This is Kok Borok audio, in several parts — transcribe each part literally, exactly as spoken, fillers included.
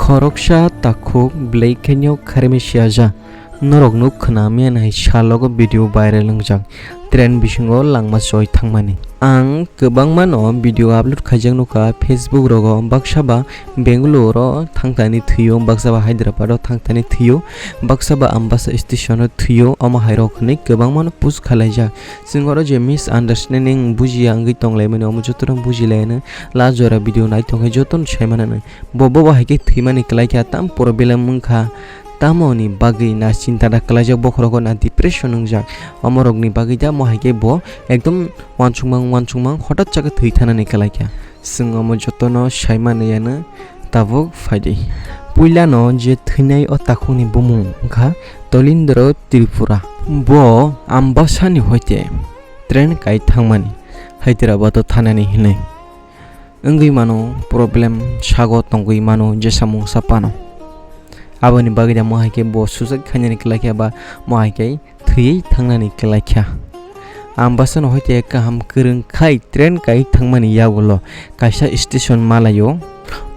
Khoroksa takhuk belai khenyo kharimi siyaja. Norok nuk khna miya nai salogo video viral wngjak. Train bisingo langma choi thangmani. Ang kwbangma no video upload khaijak nukha Facebook rogo, baksa ba Bangalore o thangtani thwio, baksa ba Hyderabad o thangtani thwio, baksa ba Ambasa station o thwio, omo hai rok hinwi kwbangma no post khalaijak. Chwng oro je misunderstanding bujiya wngwi tonglaimani, omo jotono bujilaiyano. Last jora video nai tongkhe jotono saimanano. Bo, bo, bo hai khe thwimani kwlai kha, tam problem wngkha. Tamoni bagwi na chinta da kwlaijak bokhorogo, na depression wngjak. Omorokni bagwi da mo hai khe bo ekdom uansukmang, uansukmang hothat chakhe thwi thanani kwlai kha. Chwng omo jotono saimani yano tabuk phaidi. Puilano je thwinai o takhukni bumung wngkha Tolindro Tripura. Bo Ambasani hoite train kai thangmani Hyderabad o thanani hinwi. Wngwi mano, problem sago tongwi mano jesa mungsa phano. Aboni bagwi da mo hai khe bo suicide khainani kwlai kha ba mo hai khe thwiwi thangnani kwlai kha. Ambasano hoite kaham kwrwng khai train kai thangmani yagulo kaisa station malaio.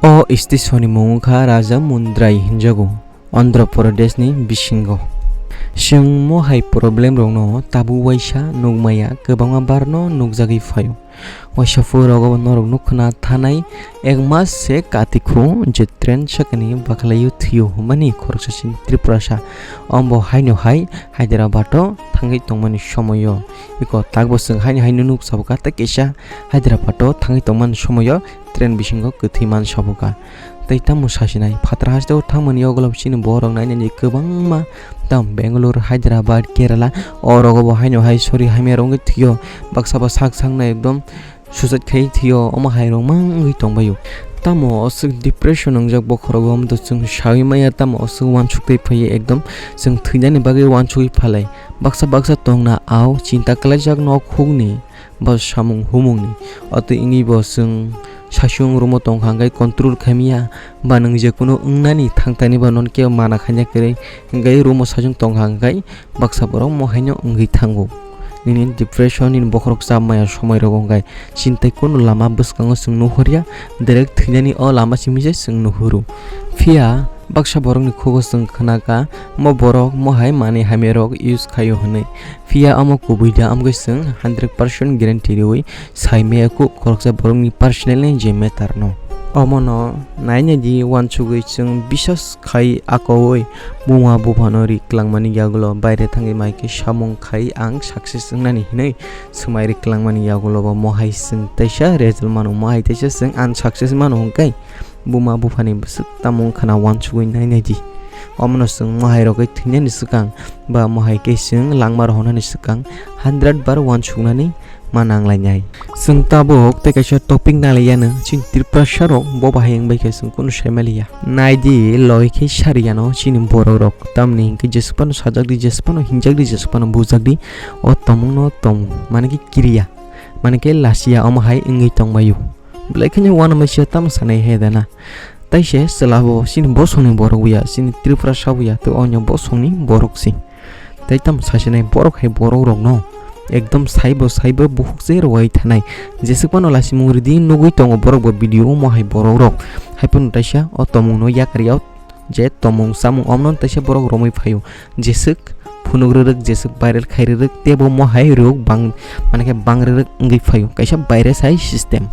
O stationni mung wngkha Rajamundrai hinjago. Andhra Pradeshni bisingo. Chwng mo hai problem rokno tabuk waisa nukmaya, kwbangma barno nukjagwi phaio. Waisa phuru rogo norok nukna thanai ek mas se katikhu je train sakani bakhlaio thwio hwnmani khoroksa chini Tripurasa. Ombo haino hai Hyderabad o thangwi tongmani somoio. Iko takbo chwng haino haino nuk sabo kha, tei kisa Hyderabad o thangwi tongmani somoio train bisingo kwthwi man sabo kha. Tei tamo sasinai, phataro hasteo thangmani yagulo chini borok nainani kwbangma, tam Bangalore, Hyderabad, Kerala, o rogo bo haino hai sori hamya rok wngwi thwio, baksa bo sak sakno ekdom suicide khai thwio, omo hai rok mang wngwi tongbaio. Tamo o swk depression wngjak bokhorogo, omo to chwng sawi maya, tamo o swk uansuk twi phaiwi ekdom chwng thwinani bagwi uansugwi phalai. Baksa baksa tongna au chinta kwlaijak nok hukni, ba samung humungni. Oto wngwi bo chwng sasung room o tongkha hwnkhe control khaimya, ba nwng je kunu wngnani thangtani ba nono kebo mana khaina kwrwi hwnkhe room o sasung tongkha hwnkhe baksa borok mo haino wngwi thango. Nini depression, nini bokhorok chap maya somoi rogo hwnkhe chini tei kunu lama bwskango chwng nuhorya, direct thwinani o lama simi se chwng nuhuru. Phiya baksa borokni khugo chwng khna kha, mo borok mo hai manwi hamya rok use khaio hwnwi. Phiya omo kubui da, omo khe chwng hundred percent guarantee riui sai maya kuk khoroksa borokni personal ni je matter no. Omo no nainai di uansugui chwng bisas khai akoui buma buphano ri klangmani yagulo baire thangwi mai khe samung khai ang success wngnani hinui swmai ri klangmani yagulo bo mohai chwng teisa result mano, mohai teisa chwng unsuccess mano hwnkhe buma buphani bwswk tamo wngkha na uansugui nainai di. Omono chwng mohai rogwi thwinani swkang ba mohai khe chwng langma rohornani swkang hundred bar uansuknani ma nanglainai. Chwng tabuk tei kaisa topic nalaiyano chini Tiprasa rok bo bahai wngbai khe chwng kunu saimaliya. Naidi loi khe sariyano chini borok rok tamni hinkhe jeswk phano sajak di, jeswk phano hinjak di, jeswk phano bujak di, o tomungno tomung mane khe kiriya mane khe lasiya omo hai wngwi tongbaio. Belai kheno uanamai se tamo sanai he dana. Taise chwla bo chini bosongni borok ya, chini Tripura sabo ya, tei onyo bosongni borok se. Tei tamo sasinai borok hai borok rokno ekdom saibo saibo bukhuk se rwai thanai. Jeswk phano lasimung ridi nugui tongo borok bo video omo hai borok rok. Hai phano taisa o tomungno yakar yao. Je tomung samung omno teisa borok romwi phaio, jeswk phunuk rwrwk, jeswk viral khai rwrwk, tebo mohai rwk bang, mane khe bang rwrwk wngwi phaio, kaisa virus hai system.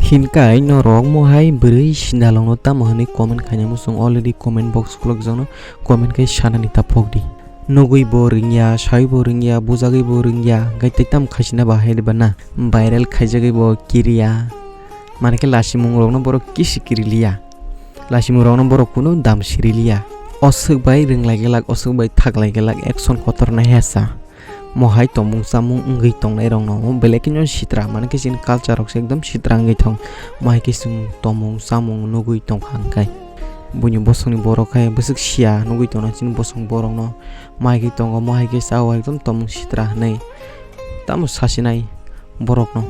Hinkai norok mohai bwrwi sindalongno tamo hwnwi comment khaina muchung, already comment box khulukjakno comment khe sanani ta phok di. Nugui bo rwngya, saui bo rwngya, bujagui bo rwngya, hwnkhe tei tamo khaisina bahai rwba na? Viral khaijagui bo kiriya, mane khe lasimung rokno borok kisi kiriliya. Lasimung rokno borok kunu dam siriliya. Oswk bai rwnglai glak, oswk bai thaklai glak, action kotor nai hesa. Mohai tomung chamung wngwi tongnai rokno belai kheno sitra, mane khe chini culture rok se ekdom sitra wngwi thong. Mohai khe chwng tomung chamung nugui tongkha hwnkhe buini bosongni borok khe bwswk siya nugui tongna chini bosong borokno. Mohai khe tongo, mohai khe chao ekdom tomung sitra hinwi tamo sasinai borokno.